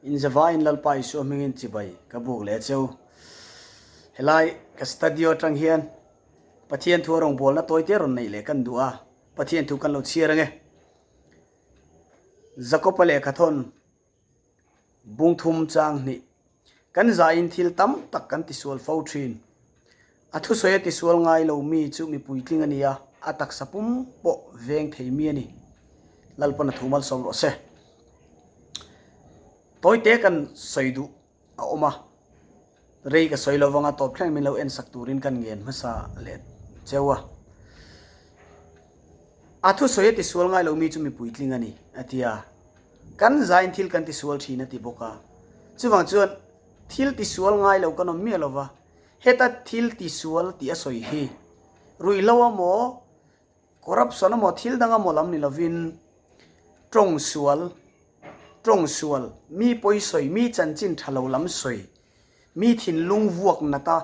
Inzavaiin Lalpa Isua hmingin chibai ka buk leh cheu. Helai ka studio atang hian Pathian thu a rawngbawlna tawite rawn neih leh kan duh a, Pathian thu kan lo chhiar ange. Jakopa lehkhathawn Bungthum chang hnih. Kan zain thil tam tak kan tisual fo thin. A thusawi a tisual ngai lo mi chu mi puitling a ni a, a taksa pum pawh veng thei mi a ni. Lalpan a thu malsawm rawh se. Tawite kan sawi duh a awm a, rei ka sawi lovang a tawp thleng min lo en sak turin kan ngen hmasa leh cheu a. A thusawi a tisual ngai lo mi chu mi puitling a ni, a ti a. Kan zain thil kan tisual thin a ti bawk a. Chuvang chuan thil tisual ngai lo kan awm miah lo va, heta thil tisual tih a sawi hi ruihhlo amaw, corruption amaw thil dang amaw lam ni lovin tawng sual, tawng sual, mi pawi sawi, mi chanchin tha lo lam sawi, mi thinlung vuak nata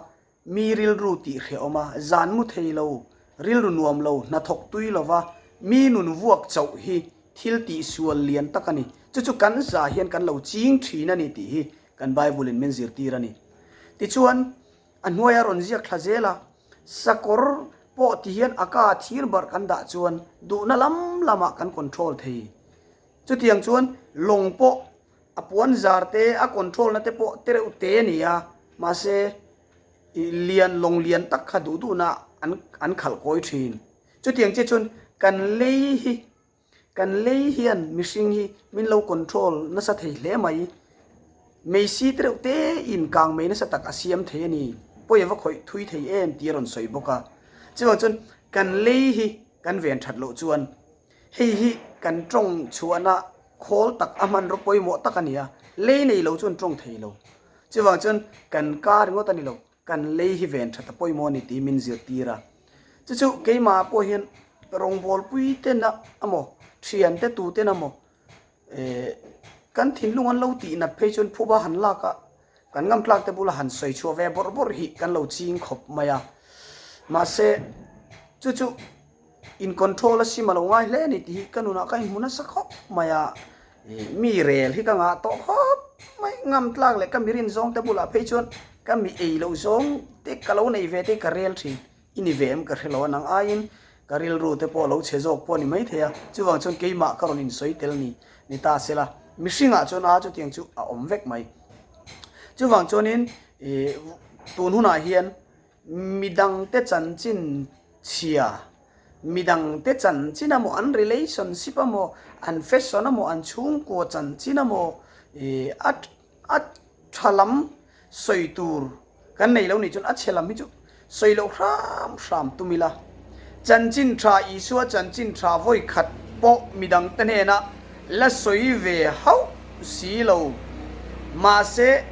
Mi rilru tih hrehawm a, zan mu thei lo, rilru nuam lo, hnathawk tui lova mi nun vuak chauh hi thil tih sual lian tak a ni. Chu chu kan za hian kan lo ching thin a ni tih hi kan Bible-in min zirtir a ni. Tichuan, a hnuaia rawn ziak thla zel a, sakawr pawh ti hian a ka thir barh kan dah chuan duhna lam lamah kan control thei. Chutiang chuan lawng pawh A puan zar te, a control na te pawh te reuh te a ni a, mahse ih lian lawng lian tak kha duh duhna an an khalh kawi thin. Chutiang che chuan kan lei hi, kan lei hian mihring hi min lo control nasa thei hle mai. Meisi te reuh te in kang mei nasa tak a siam thei a ni, pawi a va khawih thui thei em tih a rawn sawi bawk a. Chuvang chuan kan lei hi kan ven that loh chuan Hei hi kan tawng chhuahna khawl tak a hmanraw pawimawh tak a ni a, lei nei lo chuan tawng thei lo. Chuvang chuan kan ka ringawt a ni lo, kan lei hi ven that a pawimawh a ni tih min zirtir a. Chu chu keimah pawh hian rawngbawlpui ten emaw, thiante tuten emaw eh kan thinlung an lo tih nat phei chuan phuba han lak a, kan ngamtlak te bula han sawi chhuah ve bawrh bawrh hi kan lo ching khawp mai a. Mahse chu chu. In control a sim a lo ngai hle a ni tih hi ka nunah ka inhmu nasa khawp mai a, mi rel hi ka ngah tawh khawp mai, ngam tlak leh ka mi rin zawng te bulah phei chuan ka mi ei loh zawng te ka lo nei ve te ka rel thin, i ni ve em ka hre lo a nang aiin ka rilru te pawh a lo chhe zawk pawh a ni maithei a, chuvang chuan keimah ka rawn insawi tel ni ni ta se la, mihringah chuan a chutiang chu a awm vek mai. Chuvang chuanin ih tun hunah hian Midangte chanchin chhia, midangte chanchin amaw, an relationship amaw, an fashion amaw, an chhungkua chanchin amaw, ih a a tha lam sawi tur kan nei lo nih chuan a chhe lam hi chu sawi loh hram hram tum ila. Chanchin tha Isua chanchin tha vawi khat pawh midangte hnena la sawi ve hauh si lo. Mahse,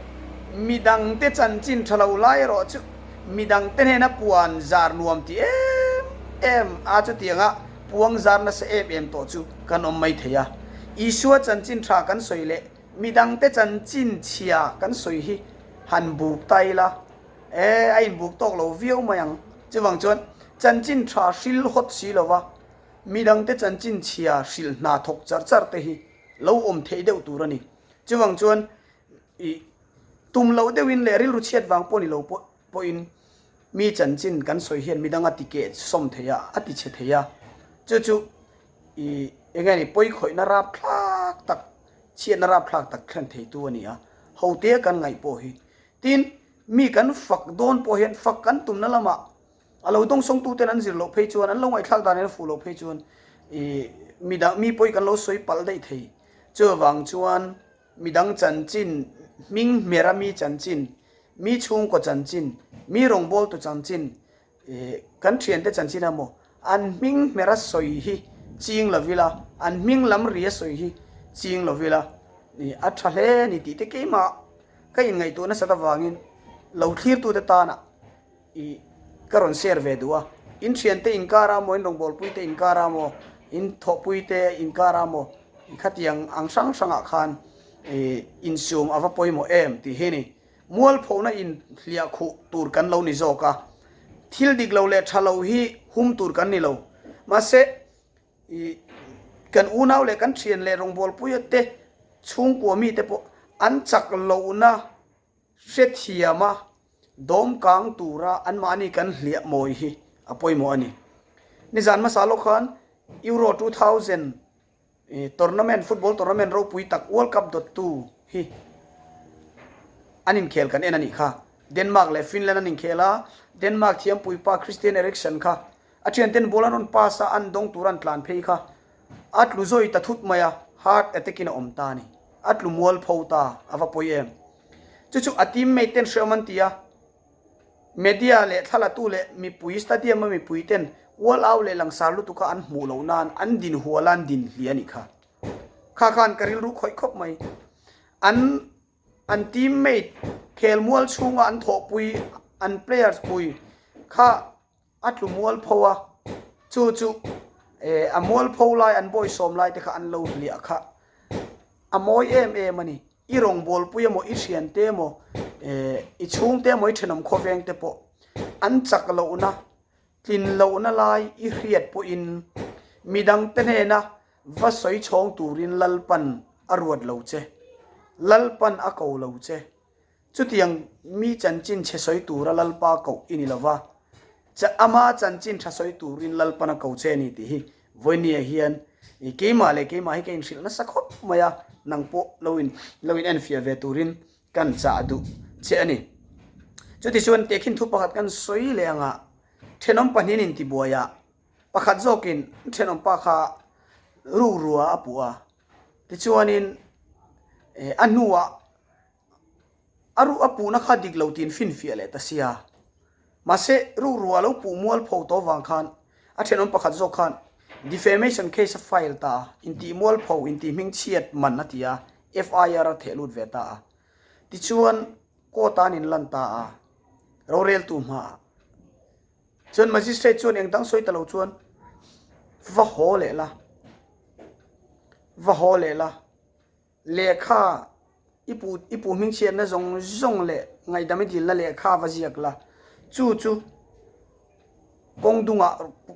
midangte chanchin tha lo lai erawh chu midangte hnena puan zar nuam ti em em a chutianga puang zar nasa em em tawh chu kan awm mai thei a. Isua chanchin tha kan sawi leh midangte chanchin chhia kan sawi hi han buk ta ila. E, a inbuk tawk lo viau mai ang. Chuvang chuan chanchin tha hril hawt si lova midangte chanchin chhia hrilh hna thawk char char te hi lo awm theih deuh tur a ni. Chuvang chuan i tum loh deuhin leh rilru chhiat vang pawh ni lo pawh pawhin mi chanchin kan sawi hian midang a ti keh sawm thei a, a ti chhe thei a. Chu chu i eng nge ni pawikhawihna rapthlak tak, chhiatna rapthlak tak thlen theitu a ni a. Hote kan ngaih pawh hi. Tin, mi kan fak dawn pawh hian fak kan tumna lamah a lo dawngsawngtuten an zir loh phei chuan, an lo ngaihthlak dan in a fuh loh phei chuan ih midang mi pawh hi kan lo sawi palh daih thei. Chuvang chuan midang chanchin, hming hmera mi chanchin, mi chhungkaw chanchin, mi rawngbawltu chanchin, Ih, kan thiante chanchin a maw? An hming hmera sawi hi ching lo ila, an hming lam ri a sawi hi ching lo ila, ih, a tha hle a ni tih te keimah ka inngaihtuah nasat avangin lo thlirtute tana ih ka rawn share ve duh a. In thiante inkar a maw, in rawngbawlpuite inkar a maw, in thawhpuite inkar a maw, khatiang ang hrang hrangah khan ih insum a va pawimawh em tih hi ni. Mualphona in hliah khuh tur kan lo ni zawk a, thil dik lo leh tha lo hi hum tur kan ni lo. Mahse, i kan unau leh kan thian leh rawngbawlpuia te chhungkua mite pawh An chak lohna hrethiama dawmkang tura anmahni kan hliah mawi hi a pawimawh a ni. Nizan hmasa lawk khan Euro 2000 tournament, football tournament ropui tak World Cup dawttu hi an inkhel kan en a nih kha. Denmark leh Finland an inkhel a, Denmark thiampuipa Christian Eriksen kha a thianten ball an rawn pass a, an dawng tur an tlan phei kha a tlu zawi ta thut mai a, heart attack in a awm ta a ni. A tlu mualpho ta, a va pawi em. Chu chu a teammate ten hreawm an ti a, media leh thlalatu leh mipui stadium a mipui ten ual au leh langsar lutuk a an hmuh loh nan an din hual a an din hliah a nih kha. Kha khan ka rilru khawih khawp mai. An an teammate khelmual chhunga an thawhpui an players pui kha A tlu mualpho a, chu chu a mualpho lai an bawisawm lai te kha an lo hliah kha a mawi em em a ni. I rawngbawlpui emaw, i thiante emaw, i chhungte emaw, i thenawm khawveng te pawh an chak lohna, tlin lohna lai i hriat pawhin midangte hnena va sawi chhawng turin Lalpan a ruat lo che, Lalpan a ko lo che. Chutiang mi chanchin chhe sawi tura Lalpa koh i ni lo va, ama chanchin tha sawi turin Lalpan a ko che a ni tih hi Vawinia hian keimah leh keimah hi ka inhrilh nasa khawp mai a, nang pawh lo in lo in enfiah ve turin kan chah duh che a ni. Chutichuan tehkhin thu pakhat kan sawi leh anga thenawm pahnihin intibuai ah pakhat zawkin thenawm pa kha rukrua a puh a, tichuanin a hnuah A ruh a puhna kha dik lo tiin finfiah leh ta sia. Mahse, rukrua lo puh mualpho tawh vang khan a thenawm pakhat zawk khan defamation case a file ta a, intih mualpho, intih hmingchhiat man a ti a, FIR a theh lut ve ta a. Tichuan, court-a an inlan ta a, roreltu hmaah. Chuan magistrate chuan eng dang sawi ta lo chuan va haw leh la, va haw leh la. Lehkha, i pu i pu hmingchhiatna zawng zawng leh ngaihdam i dilna lehkha va ziak la, chu chu kawng dungah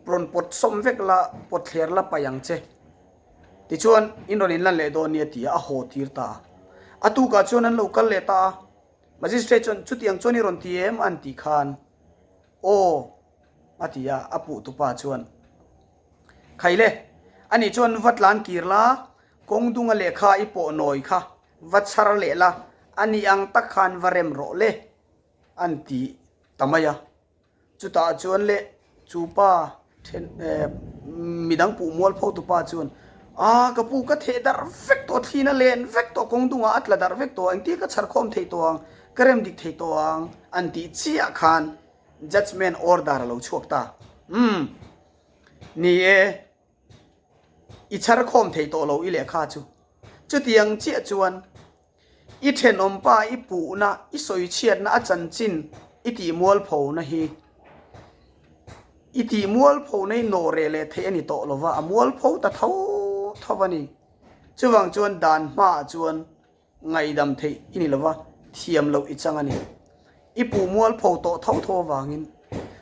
rawn pawt sawm vek la, pawt thler la paih ang che. Tichuan, in rawn inlan leh dawn nia tia a haw tir ta a. A tukah chuan an lo kal leh ta a, Magistrate chuan chutiang chuan i rawn ti em an tih khan, Aw, a ti a, a puh tupa chuan, Khaile, ani chuan va tlan kir la, Kawng dunga lehkha i pawh nawi kha va chhar leh la, a nih ang tak khan va rem rawh le, an ti ta mai a. Chutah chuan le chu pa then midang puh mual pho tu pa chuan, A, ka pu ka theh darh vek tawh, thlin a len vek tawh, kawng dungah a tla darh vek tawh, engtin ka chhar khawm thei tawh ang, ka rem dik thei tawh ang, an tih chiah khan judgement order a lo chhuak ta. Umm, ni e. I chhar khawm thei tawh lo i lehkha chu. Chutiang chiah chuan i thenawmpa i puhna, i sawichhiatna a chanchin i tih mualphona hi i tih mualphona i nawh reh leh theih a ni tawh lo va, a mualpho ta tho tho a ni. Chuvang chuan dan hmaah chuan Ngaihdam theih i ni lova, thiam loh i chang a ni. I puh mualpho tawh tho tho avangin.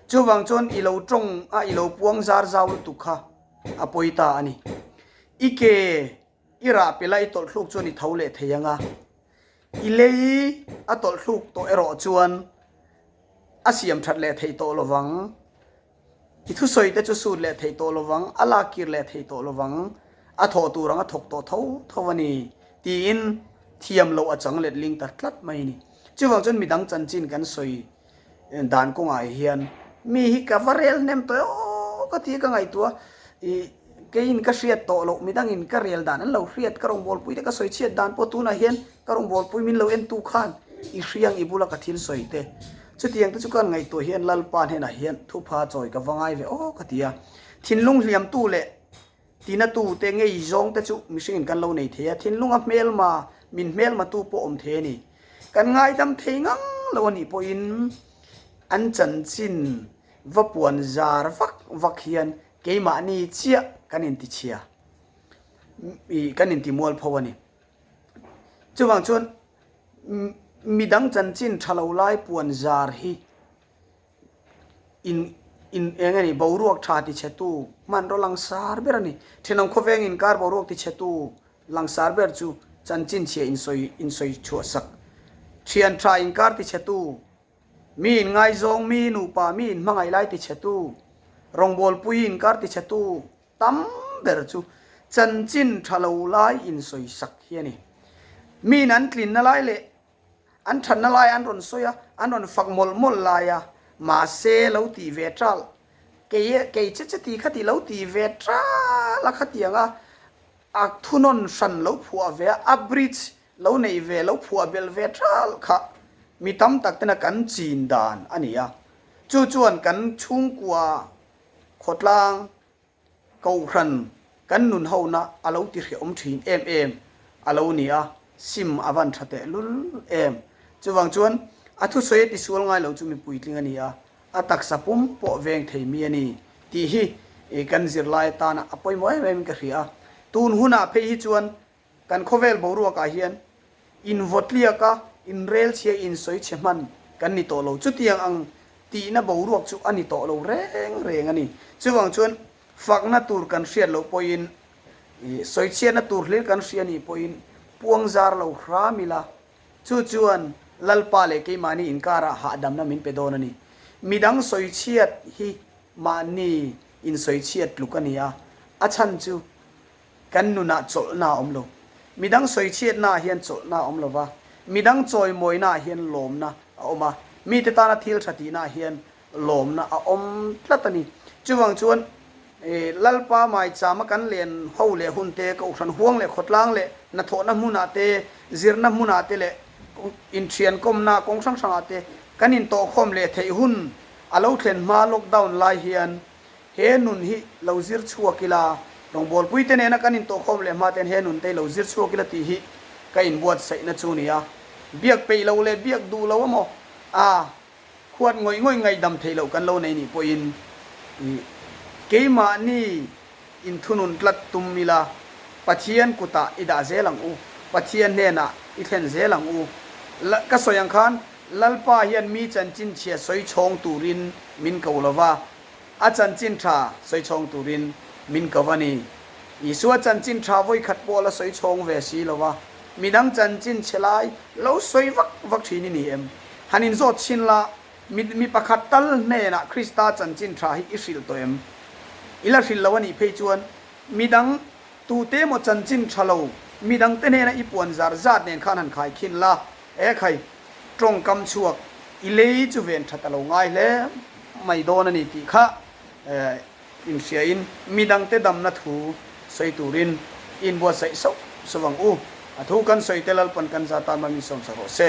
Chuvang chuan i lo tawng a, i lo puang zar zau lutuk kha a pawi ta a ni. I ke i rah pela i tawlh thluk chuan i tho leh thei ang a, i lei a tawlh thluk tawh erawh chuan a siam that leh theih tawh lovang. I thusawi te chu sut leh theih tawh lovang, a lak kir leh theih tawh lovang, a thawh tur ang a thawk tawh tho tho a ni, tiin thiam loh a chang let ling ta tlat mai a ni. Chuvang chuan midang chanchin kan sawi dan kawngah hian mi hi ka va rel hnem tawh e aw ka ti a ka ngaihtuah a, ih keiin ka hriat tawh loh midangin ka rel dan an lo hriat ka rawngbawlpui te ka sawi chhiat dan pawh tunah hian ka rawngbawlpui min lo entu khan i hriang i bula ka thil sawi te Chutiang te chu ka ngaihtuah hian Lalpa hnenah hian thupha chawi ka va ngai ve aw ka ti a. Thinlung hliamtu leh tinatu te ngei zawng te chu mihringin kan lo nei thei a, thinlunga hmelma min hmelmatu pawh awm thei a ni. Kan ngaidam thei ngang lo a nih pawhin an chanchin va puan zar vak vak hian keimahni chiah kan intichhia, kan intimualpho a ni. Chuvang chuan Midang chanchin tha lo lai puan zar hi in in eng a ni boruak tha ti chhe tu hmanraw langsar ber a ni. Thenawm khawveng inkar boruak ti chhe tu langsar ber chu. Chanchin chhia insawi insawi chhuah sak. Thian tha inkar tichhetu, mi inngaizawng, mi nupa, mi inhmangaih lai tichhetu, rawngbawlpui inkar tichhetu tam ber chu chanchin tha lo lai insawi sak hi a ni. Miin an tlinna lai leh an thatna lai an rawn sawi a, an rawn fak mawlh mawlh lai a, mahse lo tih ve ṭal, kei kei che che ti kha ti lo tih ve ṭal a khatiang a, A thunawn hran lo phuah ve a, a bridge lo neih ve, lo phuah belh ve ṭal kha mi tam tak tena kan chin dan a ni a. Chu chuan kan chhungkua khawtlang kohhran kan nun hona a lo ti hrehawm ṭhin em em a lo ni a, sim a van ṭha tehlul em. Chuvang chuan a thusawi a tisual ngai lo chu mi puitling a ni a, A taksa pum pawh veng thei mi a ni tih hi kan zirlai atana a pawimawh em em in ka hria a. Tun hunah phei hi chuan kan khawvel boruakah hian invawtliak a, inrelchhia insawi chhe hman kan ni tawh lo. Chutiang ang tihna boruak chu a ni tawh lo reng reng a ni. Chuvang chuan fakna tur kan hriat loh pawhin, sawichhiatna tur hlir kan hria nih pawhin puangzar lo hram ila, Chu chuan Lalpa leh keimahni inkarah hahdamna min pe dawn a ni. Midang sawichhiat hi mahni insawichhiat tluk a ni a, a chhan chu kan nunah chawlhna a awm lo. Midang sawichhiatnaah hian chawlhna a awm lo va, midang chawimawinaah hian lawmna a awm a, mite tana thil tha tihnaah hian lawmna a awm tlat a ni. Chuvang chuan Lalpa maichama kan len ho leh hun te, Kohhran huang leh khawtlang leh hnathawhna hmunah te, zirna hmunah te leh inthiankawmna kawng hrang hrangah te kan intawhkhawm leh theih hun a lo thlen hma lockdown lai hian he nun hi lo zir chhuak ila, rawngbawlpui te nena kan intawhkhawm leh hma ten he nun te hi lo zir chhuak ila tih hi ka inbuatsaihna chu a ni a. Biak peih lo leh biak duh lo emaw a Khuat ngawih ngawih ngaihdam theih loh kan lo nei nih pawhin keimahni inthunun tlat tum ila, Pathian kutah i dah zel ang u, Pathian hnenah i thlen zel ang u. Ka sawi ang khan Lalpa hian mi chanchin chhia sawi chhawng turin min ko lo va, a chanchin tha sawi chhawng turin min ko a ni. Isua chanchin tha vawikhat pawh la sawi chhawng ve si lo va, midang chanchin chhe lai lo sawi vak vak thin i ni em? Han inzawt chhin la, mi mi pakhat tal hnenah Krista chanchin tha hi i hrilh tawh em? I la hrilh lo a nih phei chuan midang tute emaw chanchin tha lo midangte hnena i puan zar zat nen khan han khai khin la, E khai, tawngkam chhuak i lei chu ven that a lo ngai hle mai dawn a ni tih kha inhriain midangte damna thu sawi turin i inbuatsaih sauh sauh ang u. A thu kan sawi te Lalpan kan za tan mai min sawmsak rawh se.